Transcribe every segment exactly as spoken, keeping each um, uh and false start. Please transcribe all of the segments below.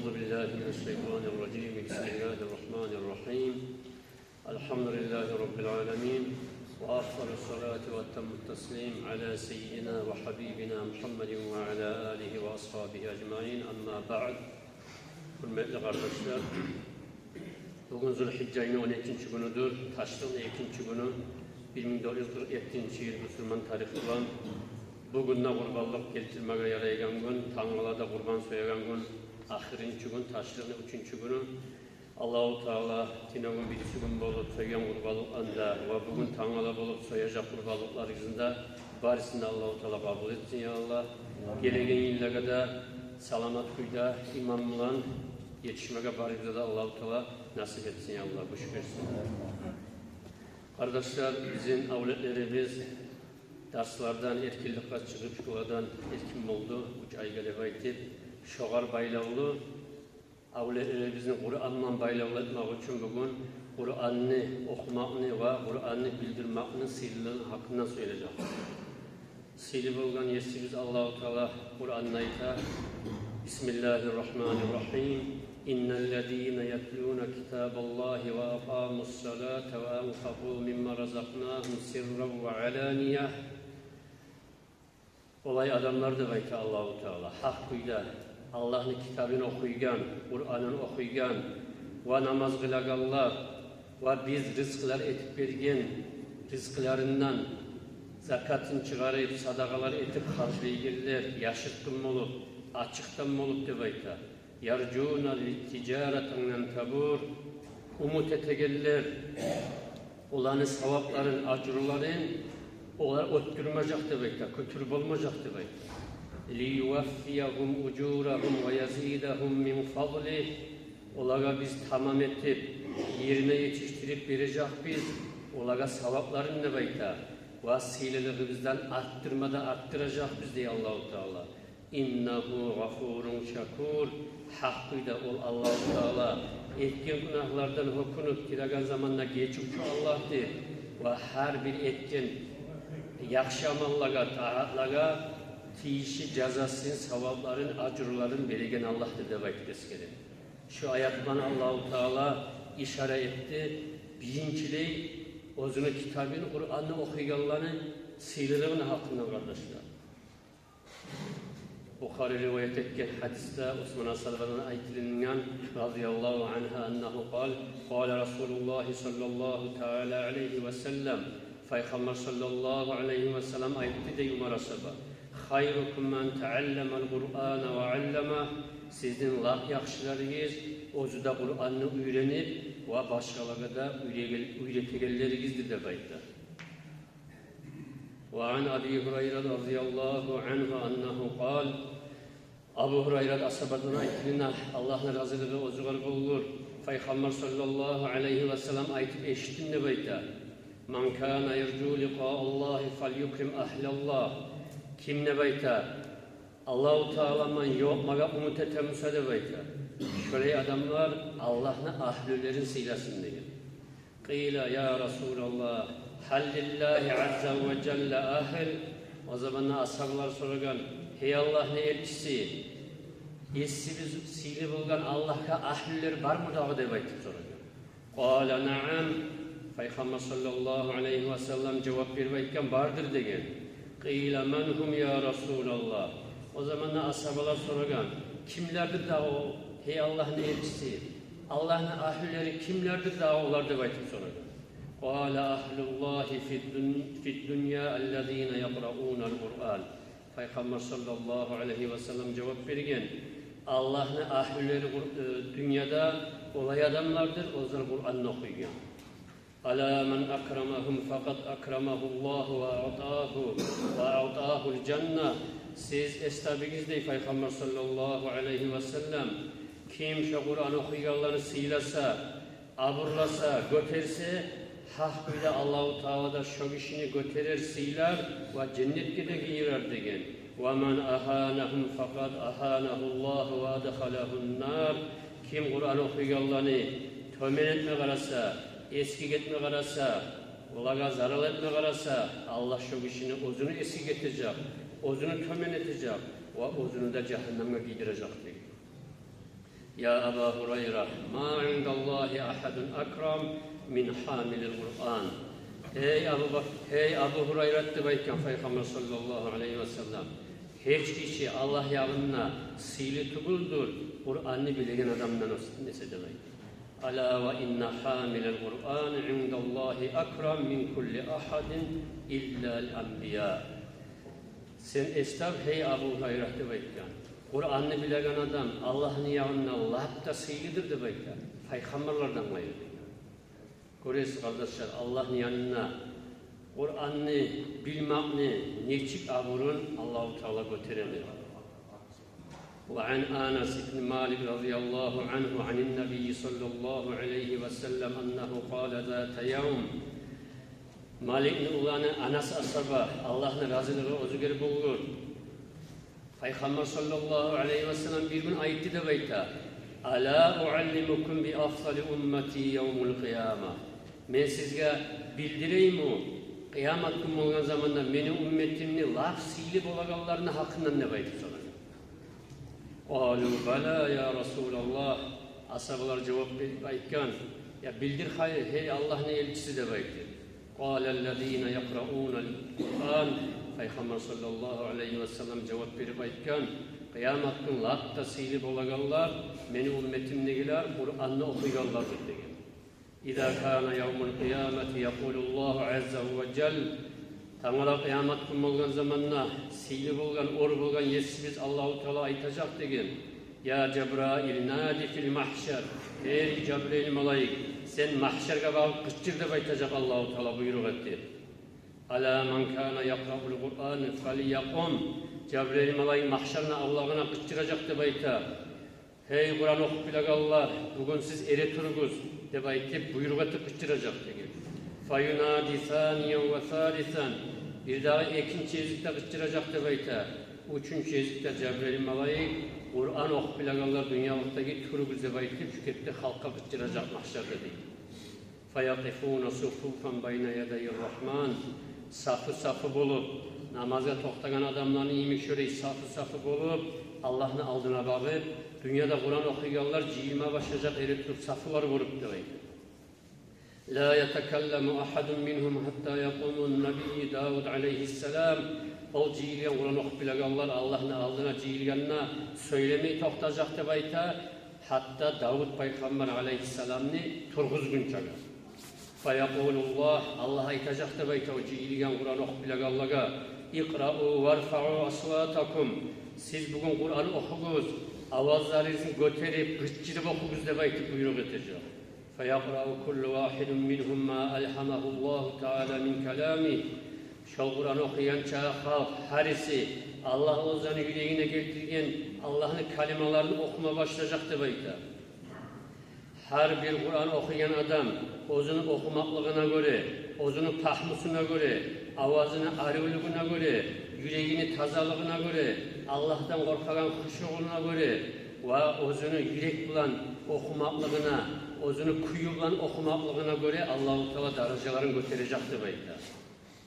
أعوذ بالله من الشيطان الرجيم. بسم الله الرحمن الرحيم. الحمد لله رب العالمين، وأفضل الصلاة وأتم التسليم على سيدنا وحبيبنا محمد وعلى آله وأصحابه أجمعين. أما بعد. Гьюрметли къардашлар, бугюн Зулгьижжа айны он экинчи гюнюдюр, ташлыкъны экинчи гюню, бир минг дёрт юз къыркъ еттинчи йыл бусурман тарих булан. Бугюн де къурбанлыкъ гелтирмеге ярайгъан гюн, тангала да къурбан соягъан гюн, ахырынчы гюн, ташлыкъны уьчюнчю гюню. Аллагьу Таала тюнегюн биринчи гюн болуп сойгъан къурбанлыкъны да ва бугюн тангала болуп сояжакъ къурбанлыкъларыгъызны да барысын да Аллагьу Таала къабул этсин, я Аллагь. Гелеген йыллагъа да саламат кюйде, иман булан етишмеге барыгъызгъа да Аллагьу Таала насип этсин, я Аллагь. Гюч берсин. Къардашлар, бизин авлетлерибиз дарслардан эркинликге чыгъып, школадан эркин болду, уьч айгъа деп айтып, шогъар байлавлу, авлетлерибизни Къуран булан байлавлу этмек учун бугюн Къуранны охумакъны ва Къуранны билдирмекни сыйлылыгъыны гьакъындан сёйлежекбиз. Сыйлы болгъан Есибиз Аллагьу Таала Къуранда айта: بسم الله الرحمن الرحيم. إن الذين يتلون كتاب الله وأقاموا الصلاة وأنفقوا مما رزقناهم سرا وعلانية. Олай адамлар, деп айта Аллагьу Таала, гьакъ кюйде Аллагьны китабын охуйгъан, Къуранын охуйгъан ва намаз къылагъанлар ва биз ризкъылар этип берген ризкъыларындан закатын чыгъарып, садагъалар этип харжлайгъанлар, яшыртгъын болуп, ачыкъдан болуп, деп айта. يرجون تجارة لن تبور. Умут этегенлер, оланы савапларын, ажруларын олар оьтгермежек, деп айта, кютюр болмажакъ, деп айта. ليوفيهم أجورهم ويزيدهم من فضله. Олагъа биз тамам этип, ерине етишдирип бережекбиз олагъа савапларын, деп айта. Ва сыйлылыгъыбыздан артдырма да артдыражакъбыз, дей Аллагьу Таала. إنه غفور شكور. Гьакъ кюйде ол Аллагьу Таала этген гюнагьлардан гьёкюнюп тилеген заманда гечивчю Аллагьдыр. Ва гьар бир этген яхшы амаллагъа, тагьатлагъа тийишли жазасын, савапларын, ажруларын береген Аллагьдыр деп айтып эсгере. Шу аят булан Аллагьу Таала ишара этди биринчилей оьзюню китабын, Къуранны охуйгъанланы сыйлылыгъыны гьакъындан, къардашлар. Бухари риваят этген гьадисде Осман асгьабадан айтылынгъан, رضي الله عنها أنه قال: قال رسول الله صلى الله تعالى عليه وسلم, Пайхаммар саллаллагьу алайгьи ва саллам айтды, дей Умар асгьаба: خيركم من تعلم القرآن وعلمه. Сизден лап яхшыларыгъыз оьзю де Къуранны уьйренип ва башгъалагъа да уьйреген-, уьйретегенлеригиздир, деп айтды. وعن أبي هريرة رضي الله عنه أنه قال. Абу Гьурайра асгьабадан айтылына, Аллагьны разилиги оьзюгер болгъур, Пайхаммар саллаллагьу алайгьи ва саллам айтып эшитдим деп айта: من كان يرجو لقاء الله فليكرم أهل الله. Ким, деп айта, Аллагьу Таала булан ёлукъмагъа умут этеми буса, деп айта, шолай адамлар Аллагьны агьлюлерин сыйласын деген. قيل: يا رسول الله، هل لله عز وجل أهل؟ О заманда асгьабалар сорагъан: гьей Аллагьны элчиси, Есибиз сыйлы болгъан Аллагьгъа агьлюлер бармы дагъы, деп айтып сорагъан. قال: نعم. Пайхаммар саллаллагьу алайгьи ва саллам жавап берип айтгъан: бардыр, деген. قيل: من هم يا رسول الله؟ О заманда асгьабалар сорагъан: кимлердир дагъы о, гьей Аллагьны элчиси? Аллагьны агьлюлери кимлердир дагъы олар, деп айтып сорагъан. قال: أهل الله في الدن-، في الدنيا الذين يقرؤون القرآن. Пайхаммар саллаллагьу алайгьи ва саллам жавап берген: Аллагьны агьлюлери къур-, э, дюньяда олай адамлардыр, оьзлер Къуранны охуйгъан. ألا من أكرمهم فقد أكرمه الله وأعطاه، وأعطاه الجنة. Сиз эс табыгъыз, дей Пайхаммар саллаллагьу алайгьи ва саллам, ким шо Къуран охуйгъанланы сыйласа, абурласа, гётерсе, гьакъ кюйде Аллагьу Таала да шо гишини гётерер, сыйлар ва женнетге де гийирер, деген. ومن أهانهم فقد أهانه الله وأدخله النار. Ким Къуран охуйгъанланы тёмен этме къараса, эсгик этме къараса, олагъа зарал этме къараса, Аллагь шо гишини оьзюню эсгик этежек, оьзюню тёмен этежек ва оьзюню де жагьаннемге гийдирежек, деген. يا أبا هريرة، ما عند الله أحد أكرم من حامل القرآن. Гьей Абу Бак-, гьей Абу Гьурайрат, деп айтгъан Пайхаммар саллаллагьу алайгьи васаллам, гьеч гиши Аллагь ягъында сыйлы тюгюлдюр Къуранны билеген адамдан эсе, деп айтды. ألا وإن حامل القرآن عند الله أكرم من كل أحد إلا الأنبياء. Сен эс тап, гьей Абу Гьурайрат, деп айтгъан. Къуранны билеген адам Аллагьны ягъында лап да сыйлыдыр, деп айтгъан, пайхаммарлардан къайры. Гёресиз, къардашлар, Аллагьны янында Къуранны билмекни нечик абурун Аллагьу Таала гётереди. وعن أنس بن مالك رضي الله عنه عن النبي صلى الله عليه وسلم أنه قال ذات يوم. Маликни уланы Анас асгьаба, Аллагьны разилиги оьзюгер болгъур, Пайхаммар саллаллагьу алайгьи васаллам бир гюн айтды деп айта: ألا أعلمكم بأفضل أمتي يوم القيامة. Мен сизге билдирейимми, къыямат гюн болгъан заманда мени умметимни лап сыйлы болагъанларыны гьакъындан, деп айтып сорагъан. قالوا بلى يا رسول الله. Асгьабалар жавап берип айтгъан: «Я билдир хайыр, гьей Аллагьны элчиси», — деп айтды. قال الذين يقرؤون القرآن. Пайхаммар саллаллагьу алайгьи васаллам жавап берип айтгъан: «Къыямат гюн лап да сыйлы болагъанлар мени умметимдегилер, Къуранны охуйгъанлардыр», — деген. إذا كان يوم القيامة يقول الله عز وجل. Тангала къыямат гюн болгъан заманда сыйлы болгъан, оьр болгъан Есибиз Аллагьу Таала айтажакъ деген: يا جبرائيل ناد في المحشر. Гьей Жабрайыл малайик, сен магьшаргъа багъып къычыр, деп айтажакъ Аллагьу Таала, буйрукъ этди. ألا من كان يقرأ القرآن فليقم. Жабрайыл малайик магьшарны авлагъына къычыражакъ деп айта: «Гьей Къуран охуп билегенлер, бугюн сиз эретуругъуз», — деп айтып, буйрукъ этип къычыражакъ деген. فينادي ثانيا وثالثا. Бирдагъы экинчи гезикде къычыражакъ деп айта. Уьчюнчю гезикде Жабрайыл малайик: «Къуран охуп билегенлер, дюньялыкъдагъы, туругъуз», — деп айтып, шу кепде халкъгъа къычыражакъ магьшарда дей. فيقفون صفوفا بين يدي الرحمن. Сафы-сафы болуп, намазгъа токътагъан адамланы йимик шолай сафы-сафы болуп, Аллагьны алдына багъып, дюньяда Къуран охуйгъанлар жыйылма башлажакъ эретуруп, сафылар болуп, деп айта. لا يتكلم أحد منهم حتى يقوم النبي داود عليه السلام. Ол жыйылгъан Къуран охуп билегенлер Аллагьны алдына жыйылгъанда сёйлемей токътажакъ деп айта, гьатта Давуд пайхаммар алайгьиссаламны тургъузгъунчагъа. فيقول الله, Аллагь айтажакъ деп айта о жыйылгъан Къуран охуп билегенлеге: اقرؤوا وارفعوا أصواتكم. Сиз бугюн Къуран охугъуз, авазларыгъызны гётерип, къычырып охугъуз деп айтып буйрукъ этежек. فيقرأ كل واحد منهم ما ألهمه الله تعالى من كلامه. Шол Къуран охуйгъанча халкъ гьариси Аллагь оьзюню юрегине гелтирген Аллагьны калималарын охума башлажакъ деп айта. Гьар бир Къуран охуйгъан адам оьзюню охумакълыгъына гёре, оьзюню пагьмусуна гёре, авазыны аривлюгюне гёре, юрегини тазалыгъына гёре, Аллагьдан къоркъагъан хушугъуна гёре ва оьзюню юрек булан охумакълыгъына, оьзюню кюю булан охумакълыгъына гёре Аллагьу Таала даражаларын гётережек деп айта.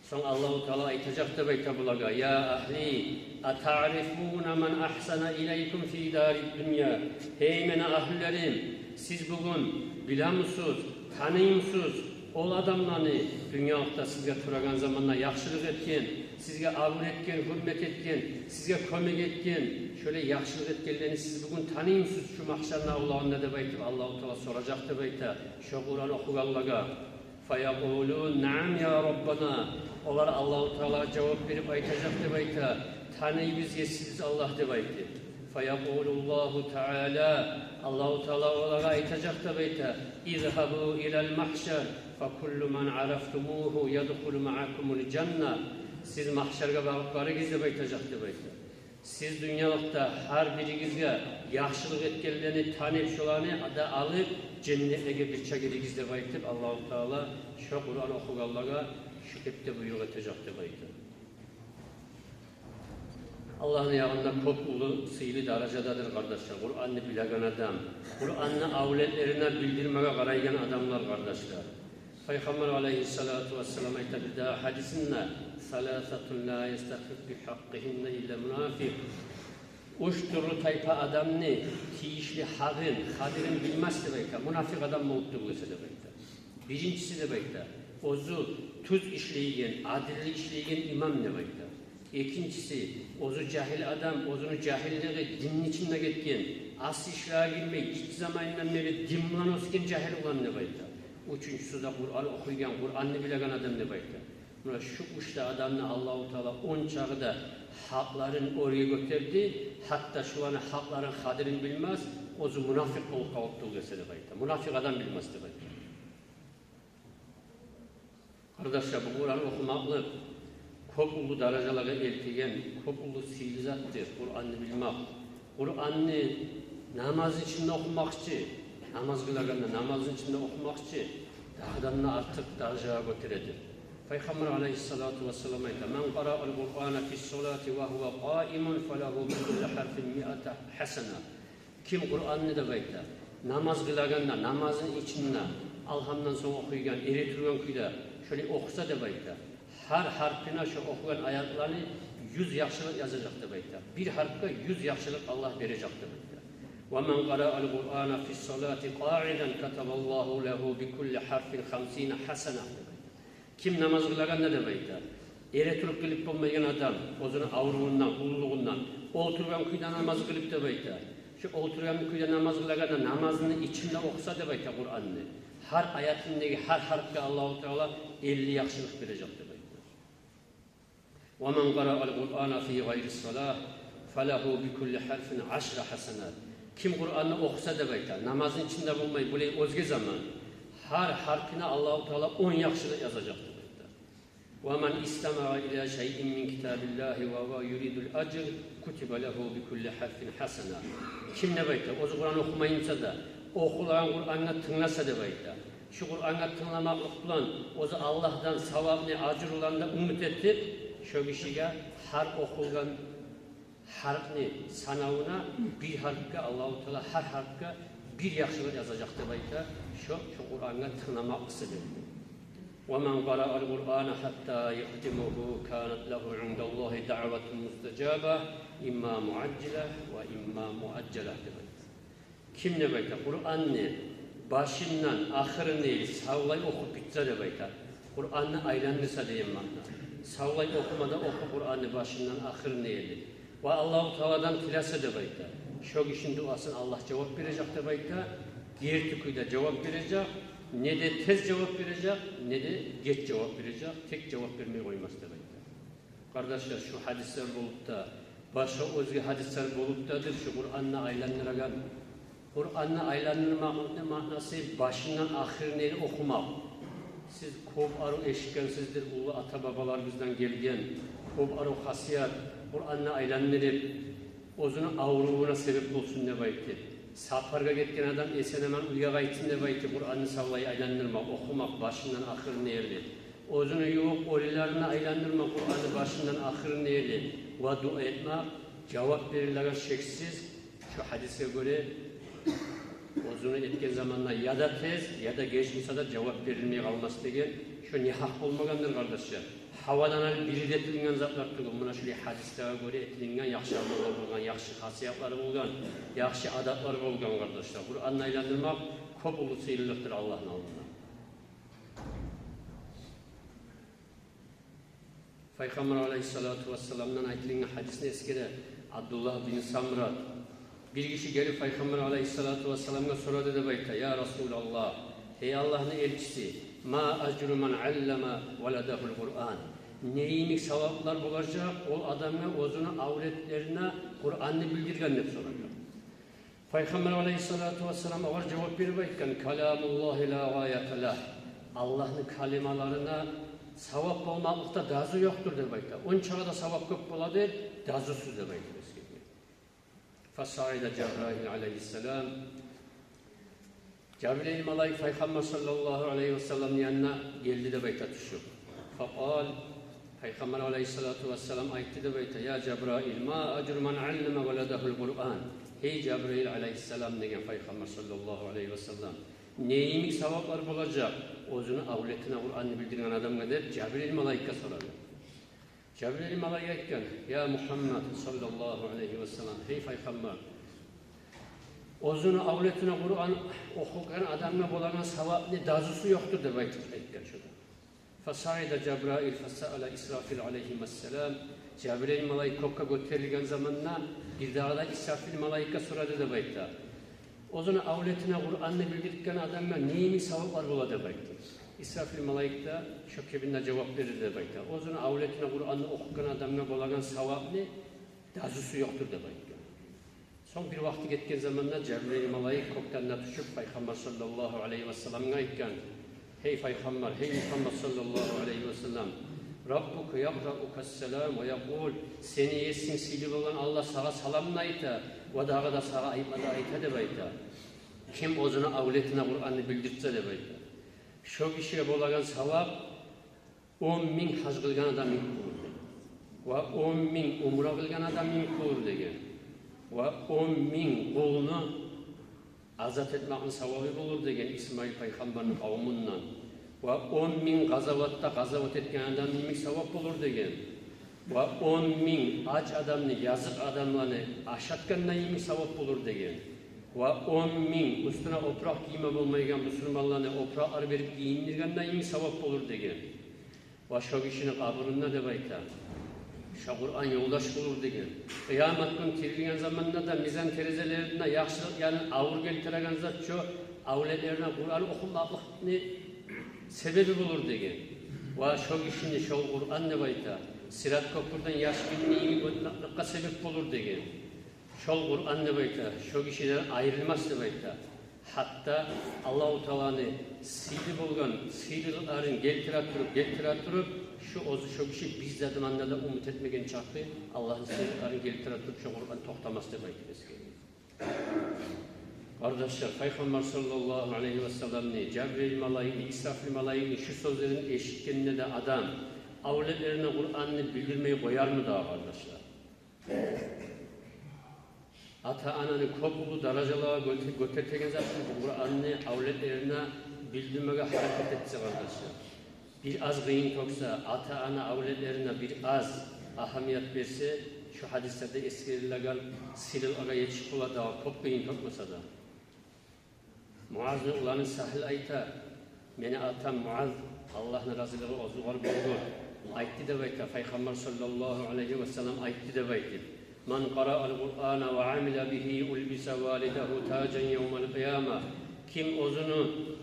Сонг Аллагьу Таала айтажакъ деп айта булагъа: يا أهلي أتعرفون من أحسن إليكم في دار الدنيا. Гьей мени агьлюлерим, сиз бугюн билемисиз, таныймысыз ол адамланы, дюньялыкъда сизге турагъан заманда яхшылыкъ этген, сизге абур этген, гьюрмет этген, сизге кёмек этген, шолай яхшылыкъ этгенлени сиз бугюн таныймысыз шу магьшарны авлагъында деп айтып, Аллагьу Таала соражакъ деп айта шо Къуран охугъанлагъа. فيقولون نعم يا ربنا. Олар Аллагьу Таалагъа жавап берип айтажакъ деп айта: «Таныйбыз, Есибиз Аллагь», — деп айтып. فيقول الله تعالى, Аллагьу Таала олагъа айтажакъ деп айта: اذهبوا إلى المحشر فكل من عرفتموه يدخل معكم الجنة. Сиз магьшаргъа багъып барыгъыз деп айтажакъ деп айта. Сиз дюньялыкъда гьар биригизге яхшылыкъ этгенлени танып, шоланы да алып, женнетлеге бирче гиригиз деп айтып, Аллагьу Таала шо Къуран охугъанлагъа шо кепде буйрукъ этежек деп айта. Аллагьны ягъында кёп уллу сыйлы даражададыр, къардашлар, Къуранны билеген адам, Къуранны авлетлерине билдирмеге къарайгъан адамлар, къардашлар. Пайхаммар алайгьиссалату вассалам айта бирдагъы гьадисинде: ثلاثة لا يستخف بحقهن إلا منافق. Уьч тюрлю тайпа адамны тийишли гьакъын, къадирин билмес деп айта, мунафикъ адам болуп тюгюл эсе деп айта. Биринчиси деп айта, оьзю тюз ишлейген, адилли ишлейген имам деп айта. Экинчиси, оьзю жагьил адам, оьзюню жагьиллиги динни ичинде гетген, асси ишлеге гирмей, гиччи заманындан берли дин булан оьсген жагьил улан деп айта. Уьчюнчюсю де Къуран охуйгъан, Къуранны билеген адам деп айта. Муна шу уьч де адамны Аллагьу Таала ончакъы да гьакъларын оьрге гётерди, гьатта шуланы гьакъларын, къадирин билмес, оьзю мунафикъ болуп къалып тюгюл эсе деп айта. Мунафикъ адам билмес деп айта. Къардашлар, бу Къуран охумакълыкъ кёп уллу даражалагъа элтеген, кёп уллу сыйлы затдыр Къуранны билмек. Къуранны намаз ичинде охумакъ чы, намаз къылагъанда намазны ичинде охумакъ чы, дагъыдан да артыкъ даражагъа гётередир. Пайхаммар алайгьиссалату вассалам айта: «Ман къараал Къурана фис-салати ва гьува къаимун, фалагьу бикулли гьарфин миату гьасана». Ким Къуранны деп айта, намаз къылагъанда, намазны ичинде, алгьамдан сонг охуйгъан, эретургъан кюйде шолай охуса деп айта, гьар гьарпына шо охугъан аятланы юз яхшылыкъ язажакъ деп айта. Бир гьарпгъа юз яхшылыкъ Аллагь бережек деп айта. «Ва ман къараал Къурана фис-салати къаидан катабаллагьу лагьу бикулли гьарфин хамсина гьасана» деп айта. Ким намаз къылагъанда деп айта, эретуруп къылып болмайгъан адам, оьзюню аврувундан, уллулугъундан, олтургъан кюйде намаз къылып деп айта. Шо олтургъан кюйде намаз къылагъанда намазны ичинде охуса деп айта Къуранны, гьар аятындагъы гьар гьарпгъа Аллагьу Таала элли яхшылыкъ бережек деп айта. «Ва ман къараал Къурана фи гъайрис-салати, фалагьу бикулли гьарфин ашра гьасанат». Ким Къуранны охуса деп айта, намазны ичинде болмай, булай оьзге заман, гьар гьарпына Аллагьу Таала он яхшылыкъ язажакъ деп айта. «Ва ман истамаа ила шайин мин китабиллагьи ва гьува юридул ажр, кутиба лагьу бикулли гьарфин гьасана». Ким деп айта, оьзю Къуран охумай буса да, охулагъан Къурангъа тынгласа деп айта, шу Къурангъа тынгламакълыкъ булан оьзю Аллагьдан савабны, ажруланы да умут этип, шо гишиге гьар охулгъан гьарпны санавуна бир гьарпгъа Аллагьу Таала, гьар гьарпгъа бир яхшылыкъ язажакъ деп айта, шо, шо Къурангъа тынгламакълыкъ себепли. «Ва ман къараал Къурана гьатта юхтимагьу, канат лагьу индаллагьи даъватун мустажаба, имма муажжила ва имма муажжала» деп айта. Ким деп айта, Къуранны башындан ахырына ерли савлай охуп битсе деп айта, Къуранны айландырса деген маъна. Савлай охума да оху Къуранны башындан ахырына ерли. Ва Аллагьу Тааладан тилесе деп айта, шо гишини дуасын Аллагь жавап бережек деп айта. Герти кюйде жавап бережек, не де тез жавап бережек, не де геч жавап бережек, тек жавап бермей къоймас деп айта. Къардашлар, шу гьадислер болуп да, башгъа оьзге гьадислер болуп да дыр шу Къуранны айландырагъан. Къуранны айландырмакъны маънасы башындан ахырына ерли охумакъ. Сиз кёп арив эшитгенсиздир, уллу ата-бабаларыбыздан гелген кёп арив хасият, Къуранны айландырып, оьзюню аврувуна себеп болсун деп айтып, сапаргъа гетген адам эсен-аман уьйге къайтсын деп айтып, Къуранны савлай айландырмакъ, охумакъ башындан ахырына ерли. Оьзюню ювукъ оьлюлерине айландырмакъ Къуранны башындан ахырына ерли ва дуа этмек, жавап берилеген шексиз, шо гьадисге гёре, оьзюню этген заманда яда тез, яда геч буса да жавап берилмей къалмас деген, шо негьакъ болмагъандыр, къардашлар. Гьавадан алып бир де этилинген затлар тюгюл. Муна шулай гьадислеге гёре этилинген яхшы амаллар болгъан, яхшы хасиятлар болгъан, яхшы адатлар болгъан, къардашлар. Къуранны айландырмакъ кёп уллу сыйлылыкъдыр Аллагьны алдында. Пайхаммар алайгьиссалату вассаламдан айтылынгъан гьадисни эсгере Абдуллагь бин Самрат. Бир гиши гелип Пайхаммар алайгьиссалату вассаламгъа сорады деп айта: «Я Расулаллагь, гьей Аллагьны элчиси, ма ажру ман аллама валадагьул Къуран? Не йимик саваплар болажакъ ол адамгъа оьзюню авлетлерине Къуранны билдирген?» — деп сорады. Пайхаммар алайгьиссалату вассалам огъар жавап берип айтгъан: «Каламуллагьи ла гъаята лагь». Аллагьны калималарына савап болмакълыкъда дазу ёкъдур деп айта. Ончакъы да савап кёп боладыр дазусуз деп айтып эсгерген. Фасаида Жабраил алайгьиссалам. Жабраил малайик Пайхаммар саллаллагьу алайгьи вассаламны янына гелди деп айта тюшюп. Факъал, Пайхаммар алайгьиссалату вассалам айтды деп айта: «Я Жабраил, ма ажру ман аллама валадагьул Къуран?» «Гьей Жабраил алайгьиссалам, — деген Пайхаммар саллаллагьу алайгьи вассалам, — не йимик саваплар болажакъ оьзюню авлетине Къуранны билдирген адамгъа?» — деп Жабраил малайикге сорады. Жабрайыл малайик айтгъан: «Я Мугьаммад саллаллагьу алайгьи ва саллам, гьей пайхаммар, оьзюню авлетине Къуран охугъан адамгъа болагъан савапны дазусу ёкъдур», — деп айтып айтгъан шо да. Фасаида Жабрайыл фасаала Исрафил алайгьимассалам. Жабрайыл малайик кёкге гётерилген заманда бирдагъы да Исрафил малайикге сорады деп айта: «Оьзюню авлетине Къуранны билдирген адамгъа не йимик саваплар бола?» — деп айтды. Исрафил малайик де шо кепинде жавап берди деп айта: «Оьзюню авлетине Къуранны охугъан адамгъа болагъан савапны дазусу ёкъдур», — деп айтгъан. Сонг бир вакъти гетген заманда Жабрайыл малайик кёкден де тюшюп, пайхаммар саллаллагьу алайгьи ва салламгъа айтгъан: «Гьей пайхаммар, гьей Мугьаммад саллаллагьу алайгьи ва саллам, Раббука якъраука салам ва якъул, сени есинг, сыйлы болгъан Аллагь, сагъа саламны айта ва дагъы да сагъа айтма да айта», — деп айта. «Ким оьзюню авлетине Къуранны билдиртсе, — деп айта, — шо гишиге болагъан савап он минг гьаж къылгъан адам йимик болур, — деген, — ва он минг умра къылгъан адам йимик болур, — деген, — ва он минг къулну азат этмекни савабы болур, — деген, — Исмаил пайхаммарны къавмундан, — ва он минг къазаватда къазават этген адам йимик савап болур, — деген, — ва он минг ач адамны, языкъ адамланы ашатгъанда йимик савап болур, — деген, — ва он минг уьстюне опуракъ гийме болмайгъан бусурманланы опуракълар берип гийиндиргенде йимик савап болур, — деген. — Ва шо гишини къабурунда, — деп айта, — шо Къуран ёлдаш болур, — деген. — Къыямат гюн тирилген заманда да мизан терезелеринде яхшылыкъ янын авур гелтиреген зат шо авлетлерине Къуран охумакълыкъны себеби болур, — деген. — Ва шо гишини шо Къуран, — деп айта, — сырат кёпюрден яш гимни йимик оьтмекликге себеп болур, — деген. — Шо Къуран, — деп айта, — шо гишиден айрылмас, — деп айта. — Гьатта Аллагьу Тааланы сыйлы болгъан сыйлылыкъларын гелтире туруп, гелтире туруп, шо оьзю, шо гиши бир затдан да умут этмеген чакъы, Аллагьны сыйлылыкъларын гелтире туруп, шо Къуран токътамас», — деп айтып эсгерген. Къардашлар, пайхаммар саллаллагьу алайгьи ва салламны Жабрайыл малайикни, Исрафил малайикни шо сёзлерин эшитгенде де адам авлетлерине Къуранны билдирмей къоярмы дагъы, къардашлар? Ата-ананы кёп уллу даражалагъа гёте-, гётертеген зат бу Къуранны авлетлерине билдирмеге гьаракат этсе, къардашлар. Бир аз къыйын тёксе, ата-ана авлетлерине бир аз агьамият берсе, шо гьадислерде эсгерилеген сыйлылыкъгъа етишип бола дагъы, кёп къыйын тёкмесе де. Муазны уланы Сагьл айта: «Мени атам Муаз, Аллагьны разилиги оьзюгер болгъур, айтды, — деп айта, — пайхаммар саллаллагьу алайгьи ва саллам айтды, — деп айта, — ман къараал Къурана ва амила бигьи улбиса валидагьу тажан явмал къияма». Ким оьзюню,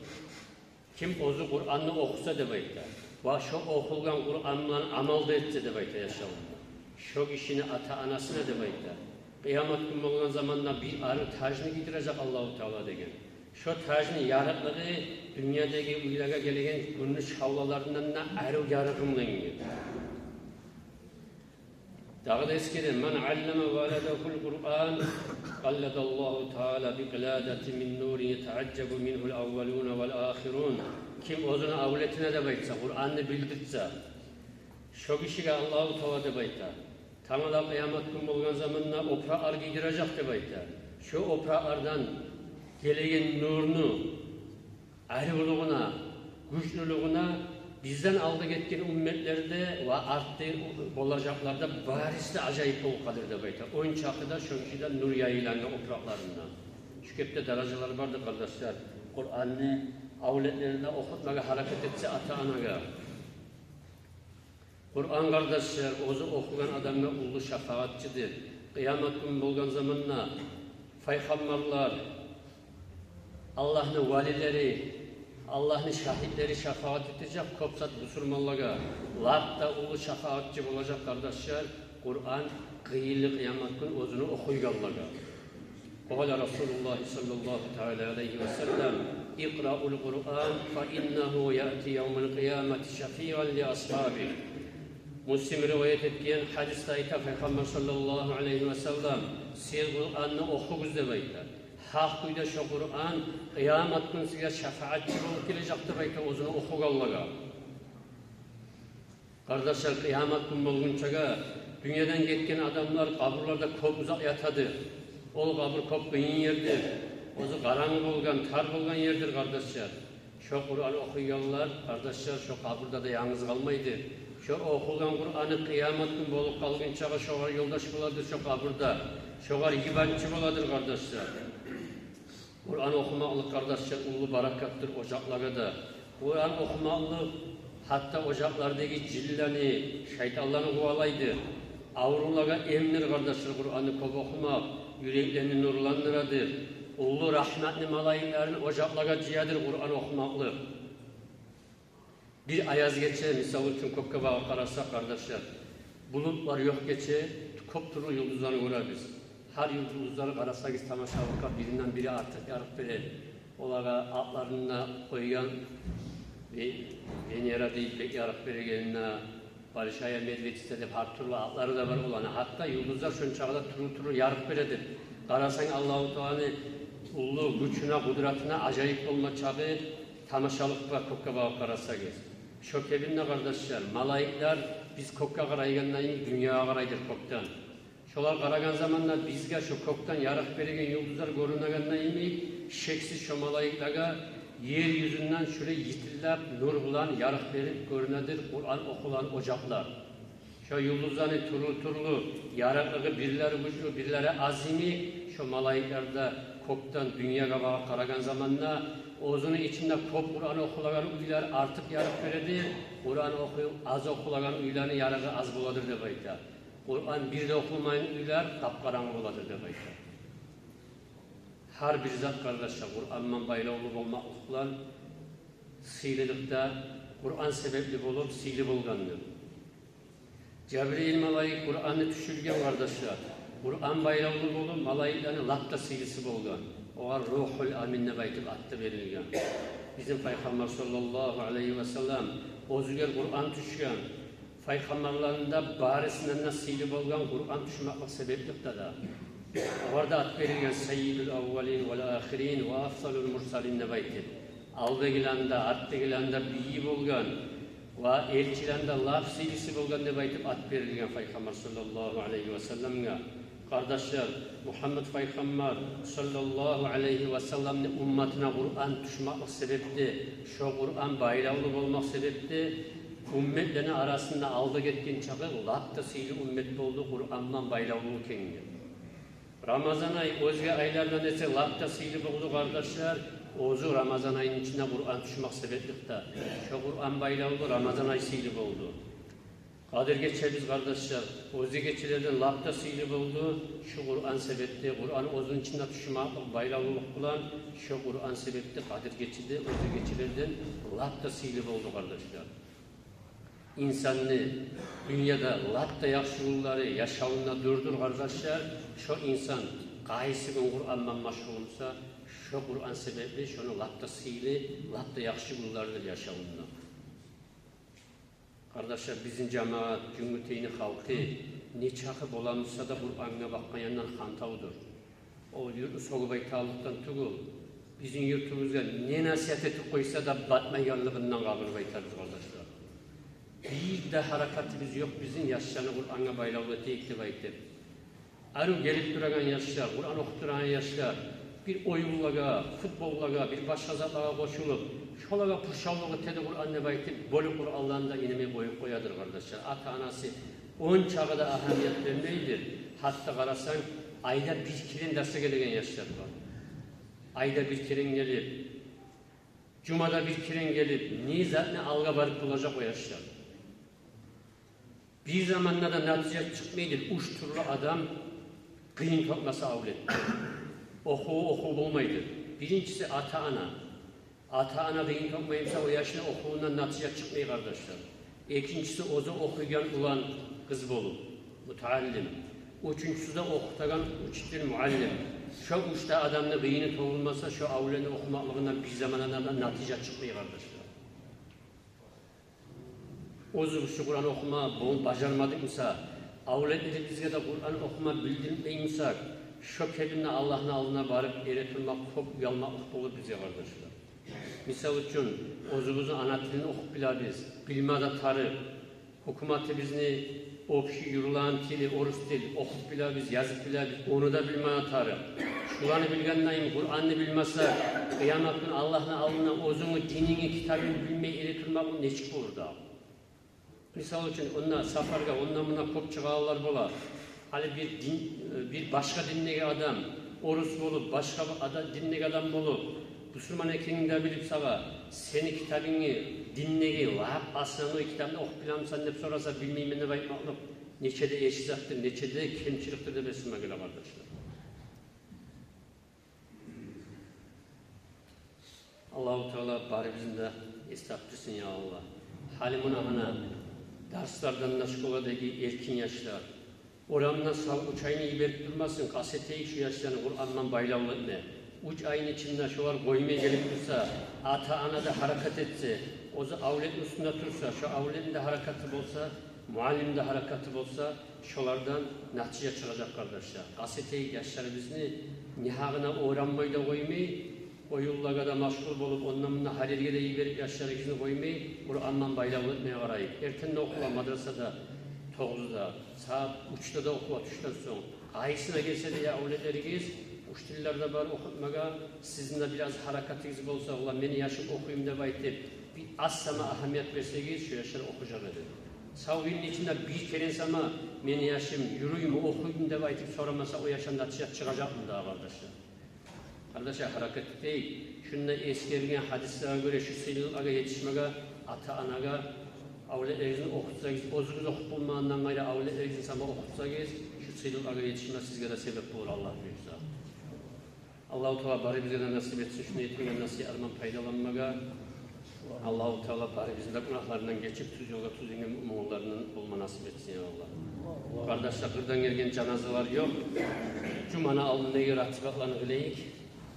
ким оьзю Къуранны охуса, — деп айта, — ва шо охулгъан Къуран булан амал да этсе, — деп айта, — яшавунда, шо гишини ата-анасына, — деп айта, — къыямат гюн болгъан заманда бир арив тажны гийдирежек Аллагьу Таала, — деген. — Шо тажны ярыкълыгъы дюньядагъы уьйлеге гелеген гюнню шавлаларындан да арив ярыгъы булан гийдирежек. Дагъы да эсгере: «Ман аллама валадагьул Къуран къалладаллагьу Таала би къиладатин мин нурин ятаажжабу мингьул аввалуна вал ахирун». Ким оьзюню авлетине, — деп айтса, — Къуранны билдиртсе, шо гишиге Аллагьу Таала, — деп айта, — тангала къыямат гюн болгъан заманда опуракълар гийдирежек, — деп айта. — Шо опуракълардан гелеген нурну арывлугъуна, гючлюлюгюне бизден алда гетген умметлерде ва артда болажакъларда бариси де ажайып болуп къалыр, — деп айта. — Ончакъы да шо гишиден нур яйылангъан опуракъларындан. Шо кепде даражалар бардыр, къардашлар, Къуранны авлетлерине охутмагъа гьаракат этсе ата-анагъа. Къуран, къардашлар, оьзю охугъан адамгъа уллу шафагьатчыдыр. Къыямат гюн болгъан заманда пайхаммарлар, Аллагьны валилери, Аллагьны шагьитлери шафагьат этежек кёп зат бусурманлагъа. Лап да уллу шафагьатчы болажакъ, къардашлар, Къуран къыйынлы къыямат гюн оьзюню охуйгъанлагъа. Къала Расулуллагь саллаллагьу таала алайгьи ва саллам: «Икъраул Къуран, фа иннагьу яъти явмал къиямати шафиъан ли асгьабигь». Муслим риваят этген гьадисде айта Пайхаммар саллаллагьу алайгьи ва саллам: «Сиз Къуранны охугъуз, — деп айта. — Гьакъ кюйде шо Къуран къыямат гюн сизге шафагьатчы болуп гележек», — деп айта оьзюню охугъанлагъа. Къардашлар, къыямат гюн болгъунчагъа дюньядан гетген адамлар къабурларда кёп узакъ ятады. Ол къабур кёп къыйын ердир. Оьзю къарангы болгъан, тар болгъан ердир, къардашлар. Шо Къуран охуйгъанлар, къардашлар, шо къабурда да янгыз къалмайды. Шо охулгъан Къураны къыямат гюн болуп къалгъынчагъа шогъар ёлдаш боладыр шо къабурда. Шогъар йыбанчы боладыр, къардашлар. Къуран охумакълыкъ, къардашлар, уллу баракатдыр ожакълагъа да. Къуран охумакълыкъ гьатта ожакълардагъы жинлени, шайтанланы къувалайды. Аврувлагъа эмдир, къардашлар, Къуранны кёп охумакъ юреклени нурландырадыр. Уллу рагьматны малайиклерин ожакълагъа жыядыр Къуран охумакълыкъ. Бир аяз гече, мисал учун, кёкге багъып къарасакъ, къардашлар, булутлар ёкъ гече кёп тюрлю юлдузланы гёребиз. Гьар юлдузлар, къарасагъыз, тамашалыкъгъа биринден бири артыкъ ярыкъ бере. Олагъа атларын да къойгъан, Ве-, Венера деп бек ярыкъ берегенине, Большая Медведица деп гьар тюрлю атлары да бар оланы. Гьатта юлдузлар шончакъы да тюрлю-тюрлю ярыкъ бере деп. Къарасанг, Аллагьу Тааланы уллу гючюне, къудратына ажайып болма чакъы тамашалыкъ бар, кёкге багъып къарасагъыз. Шо кепинде, къардашлар, малайиклер биз кёкге къарайгъанда йимик дюньягъа къарайдыр кёкден. Шолар къарагъан заманда бизге шо кёкден ярыкъ береген юлдузлар гёрюнегенде йимик, шексиз шо малайиклеге ер юзюнден шолай йитиллеп, нур булан ярыкъ берип гёрюнедир Къуран охулагъан ожакълар. Шо юлдузланы тюрлю-тюрлю ярыкълыгъы, бирлери гючлю, бирлери аз йимик, шо малайиклер де кёкден дюньягъа багъып къарагъан заманда оьзюню ичинде кёп Къуран охулагъан уьйлер артыкъ ярыкъ бередир, Къуран оху-, аз охулагъан уьйлени ярыгъы аз боладыр деп айта. Къуран бир де охулмайгъан уьйлер къап-къарангы боладыр деп айта. Гьар бир зат, къардашлар, Къуранман байлавлу болмакълыкъ булан сыйлылыкъда Къуран себепли болуп сыйлы болгъандыр. Жабраил малайик Къуранны тюшюрген, къардашлар. Къуран байлавлу болуп малайиклени лап да сыйлысы болгъан. Огъар Рухул Амин деп айтып ат да берилген. Бизин Пайхаммар саллаллагьу алайгьи васаллам оьзюгер Къуран тюшген. Пайхаммарланы да барысындан да сыйлы болгъан Къуран тюшмеклик себепли де. Огъар да ат берилген Саййидул аввалин вал ахирин ва афзалул мурсалин деп айтып. Алдагъыланы да, артдагъыланы да бийи болгъан ва элчилени де лап сыйлысы болгъан деп айтып ат берилген Пайхаммар саллаллагьу алайгьи васалламгъа. Къардашлар, Мугьаммат Пайхаммар саллаллагьу алайгьи васалламны умматына Къуран тюшмеклик себепли, шо Къуран байлавлу болмакъ себепли, умметлени арасында алда гетген чакъы лап да сыйлы уммет болду Къуранман байлавлу экенге. Рамазан ай оьзге айлардан эсе лап да сыйлы болду, къардашлар, оьзю Рамазан айны ичинде Къуран тюшмек себепли де. Шо Къуран байлавлу Рамазан ай сыйлы болду. Къадир гечебиз, къардашлар, оьзге гечелерден лап да сыйлы болду шо Къуран себепли. Къуран оьзюню ичинде тюшмеклик, байлавлулукъ булан шо Къуран себепли Къадир гече де оьзге гечелерден лап да сыйлы болду, къардашлар. Инсанны дюньяда лап да яхшы гюнлери яшавунда дюрдюр, къардашлар, шо инсан къайсы гюн Къуранман машгъул буса, шо Къуран себепли шону лап да сыйлы, лап да яхшы гюнлеридир яшавунда. Къардашлар, бизин жамагъат, Жюнгютейни халкъы нечакъы боламыса да Къурангъа бакъгъан яндан хантавдур. О юртну сёгюп айталлыкъдан тюгюл, бизин юртубузгъа не насигьат этип къойса да батмайгъанлыгъындан къабуллап айтабыз, къардашлар. Бир де гьаракатыбыз ёкъ бизин яшланы Къурангъа байлавлу этейик деп айтып. Арив гелип турагъан яшлар, Къуран охуп турагъан яшлар бир оюнлагъа, футболлагъа, бир башгъа затлагъа къошулуп, шолагъа пуршавлукъ этеди Къуран деп айтып, бёлюк Къуранланы да инемей къоюп къоядыр, къардашлар. Ата-анасы ончакъы да агьамият бермейдир. Гьатта къарасанг, айда бир керен дарсгъа гелеген яшлар бар. Айда бир керен гелип, жумада бир керен гелип, не затны алгъа барып болажакъ о яшлар? Бир заманда да натижа чыкъмайдыр уьч тюрлю адам къыйын тёкмесе авлет. Охув охув болмайдыр. Биринчиси ата-ана. Ата-ана къыйын тёкмей буса, о яшны охувундан натижа чыкъмай, къардашлар. Экинчиси, оьзю охуйгъан улан, къыз болуп, мутааллим. Уьчюнчюсю де охутагъан учитель, муаллим. Шо уьч де адамны къыйыны тёгюлмесе, шо авлетни охумакълыгъындан бир заманда да натижа чыкъмай, къардашлар. Оьзю бу Къуран охума бу-, бажармадыкъ буса, авлетлерибизге де Къуран охума билдирмей бусакъ, шо кепинде Аллагьны алдына барып эретурмакъ кёп уялмакълыкъ болур бизге, къардашлар. Мисал учун, оьзюбюзню ана тилин охуп билебиз, билме де тарыкъ. Гьукуматыбызны общий юрюлеген тили орус тил, охуп билебиз, язып билебиз, ону да билме де тарыкъ. Шуланы билгендейин, Къуранны билмесе, къыямат гюн Аллагьны алдына оьзюнгню динингни китабын билмей эретурмакъ нечик болур дагъы? Мисал учун, онда сапаргъа онда-мунда кёп чыгъагъанлар бола. Гьали бир дин, бир башгъа диндеги адам, орус болуп, башгъа бир ада-, диндеги адам болуп, бусурман экенингни де билип сагъа, сени китабынгны, диндеги лап основной китабын охуп билемисен деп сораса, билмеймен деп айтмакълыкъ нече де эрши затдыр, нече де кемчиликдир деп эсиме геле, къардашлар. Аллагьу Таала барыбызны да эс тапдырсын, я Аллагь. Гьали муна, гьана, дарслардан да школадагъы эркин яшлар, орамда сав уьч айны йиберип турмасын, къаст этейик шу яшланы Къурандан байлавлу этме. Уьч айны ичинде шолар къоймай гелип турса, ата-ана да гьаракат этсе, оьзю авлетни уьстюнде турса, шо авлетни де гьаракаты болса, муаллимни де гьаракаты болса, шолардан натижа чыгъажакъ, къардашлар. Къаст этейик яшларыбызны, негьакъына орамлай да къоймай, оюнлагъа да машгъул болуп, онда-мунда гьар ерге де йиберип яшларыбызны къоймай, Къурандан байлавлу этмеге къарайыкъ. Эртен де охула мадрасада, тогъузда, сагьат уьчде де охула тюшден сонг. Къайсына гелсе де, я авлетлеригиз, учительлер де бар охутмагъа, сизин де бираз гьаракатыгъыз болса, валлагь, мени яшым охуйму деп айтып, бир аз сама агьамият берсегиз, шо яшлар охужакъ эди. Сав йылны ичинде бир керен сама мени яшым юрюймю, охуйму деп айтып сорамаса, о яшдан натижа чыгъажакъмы дагъы, къардашлар? Къардашлар, гьаракат этейик. Шунда эсгерилген гьадислеге гёре шу сыйлылыкълагъа етишмеге, ата-анагъа, авлетлеригизни охутсагъыз, оьзюгюз охуп болмагъандан къайры авлетлеригизни сама охутсагъыз, шу сыйлылыкълагъа етишме сизге де себеп болур, Аллагь буюрса. Аллагьу Таала барыбызгъа да насип этсин шуну этмеге, насигьатдан пайдаланмагъа. Аллагьу Таала барыбызны да гюнагьларындан гечип, тюз ёлгъа, тюз динге муъмин къулларындан болма насип этсин, я Аллагь. Къардашлар, къырдан гелген жаназалар ёкъ. Жуманы алдындагъы ратибатланы къылайыкъ.